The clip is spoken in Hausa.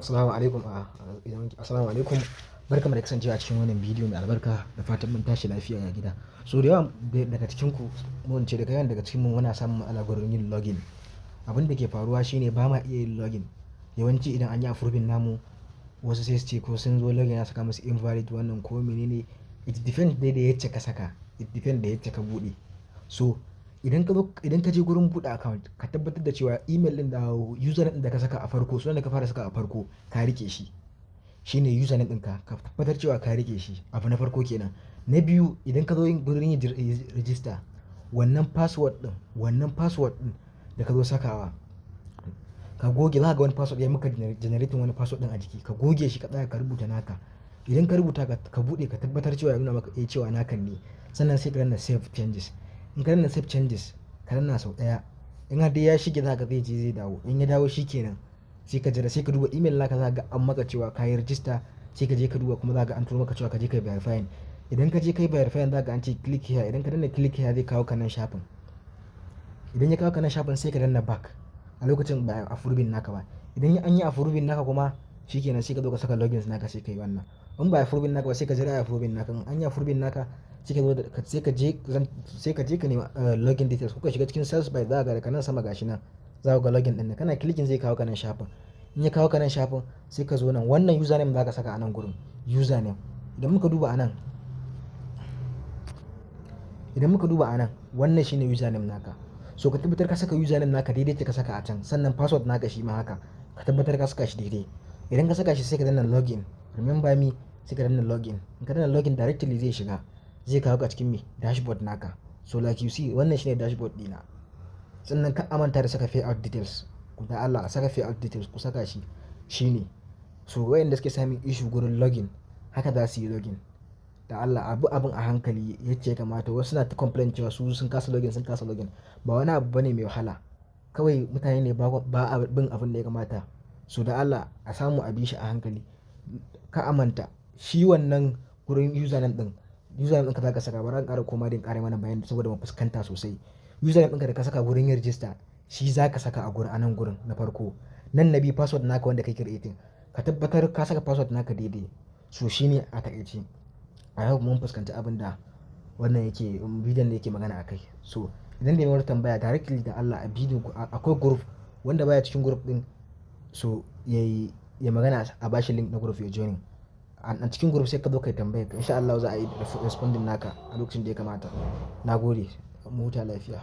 Assalamu alaikum. Assalamu alaikum. Barkanmu da kasancewa a cikin wannan bidiyo mai albarka, da fatan mun tashi lafiya a gida. So da yawa daga cikin ku, mun ce daga yawan daga cikin mu, muna samun matsala gurin yin login. Abin da ke faruwa shine ba ma iya yin login. Yawanci idan an yi approving namu, wasu sai su ce ko sun zo login ya saka musu invalid wannan ko menene. It depends dai da yacce ka saka, it depends da yacce ka buɗe. So idan ka zo, idan ka je gurin buɗe account, ka tabbatar da cewa email ɗin da username ɗin da ka saka a farko, sunan da ka fara saka a farko, ka riƙe shi. Shine username ɗinka, ka tabbatar cewa ka riƙe shi. Abu na farko kenan. Na biyu, idan ka zo yin gurin yin register, wannan password ɗin da ka zo sakawa, ka goge. Za ka ga wani password ya maka generating wani password ɗin a jiki. Ka goge shi, ka tsaya ka rubuta naka. Idan ka rubuta, ka buɗe, ka tabbatar cewa ya nuna maka eh cewa nakan ne. Sannan sai ka danna save changes. In ka danna save changes, ka danna sau ɗaya. In har dai ya shige, za ka ga zai je zai dawo. In ya dawo, shi kenan. Sai ka jira, sai ka duba email naka, za ka ga an maka cewa ka yi register. Sai ka je ka duba kuma za ka ga an turo maka cewa ka je ka yi verifying. Idan ka je ka yi verifying, za ka ga an ce "click here". Idan ka danna "click here", zai kawo ka nan shafin. Idan ya kawo ka nan shafin, sai ka danna back. A lokacin ba a approving naka ba. Idan an yi approving naka kuma, shi kenan, sai ka zo ka saka logins naka, sai ka yi wannan. In ba a approving naka ba, sai ka jira a approving naka. In an yi approving naka, sai ka je ka nema login details. Ko ka shiga cikin sales by, za ka ga daga nan sama, gashi nan. Za ka ga login ɗin nan. Kana clicking, zai kawo ka nan shafin. In ya kawo ka nan shafin, sai ka zo nan. Wannan username za ka saka a nan gurin. Username. Idan muka duba a nan, wannan shine username naka. So ka tabbatar ka saka username naka daidai da ka saka a can. Sannan password naka shi ma haka. Ka tabbatar ka saka shi daidai. Idan ka saka shi, sai ka danna login. Remember me, sai ka danna login. In ka danna login, directly zai shiga. Zai kawo ka cikin me? Dashboard naka. So like you see, wannan shine dashboard ɗina. Sannan kar a manta da saka payout details. Da Allah a saka payout details, ku saka shi, shine. So wayanda suke samun issue gurin login, haka za su yi login. Da Allah a bi abun a hankali yacce ya kamata. Wasu suna ta complain cewa su sun kasa login, sun kasa login. Ba wani abu bane mai wahala. Kawai mutane ne ba a bin abin da ya kamata. So da Allah a samu a bi shi a hankali. Kar a manta shi wannan gurin username ɗin, username ɗinka za ka saka. Bara in ƙara komawa don in ƙara mana bayani saboda mu fuskanta sosai. Username ɗinka da ka saka gurin yin register, shi za ka saka a gurin, a nan gurin na farko. Nan na biyu, password naka wanda ka yi creating. Ka tabbatar ka saka password naka daidai. So shine a taƙaice. I hope mun fuskanci abin da wannan yake, bidiyon da yake magana a kai. So idan da wata tambaya, directly da Allah a bidiyo akwai group, wanda baya cikin group ɗin, so yayi ya magana a bashi link na group ya joining. A cikin group sai ka zo ka yi tambaya. In sha Allah za a yi responding naka a lokacin da ya kamata. Na gode. Mu huta lafiya.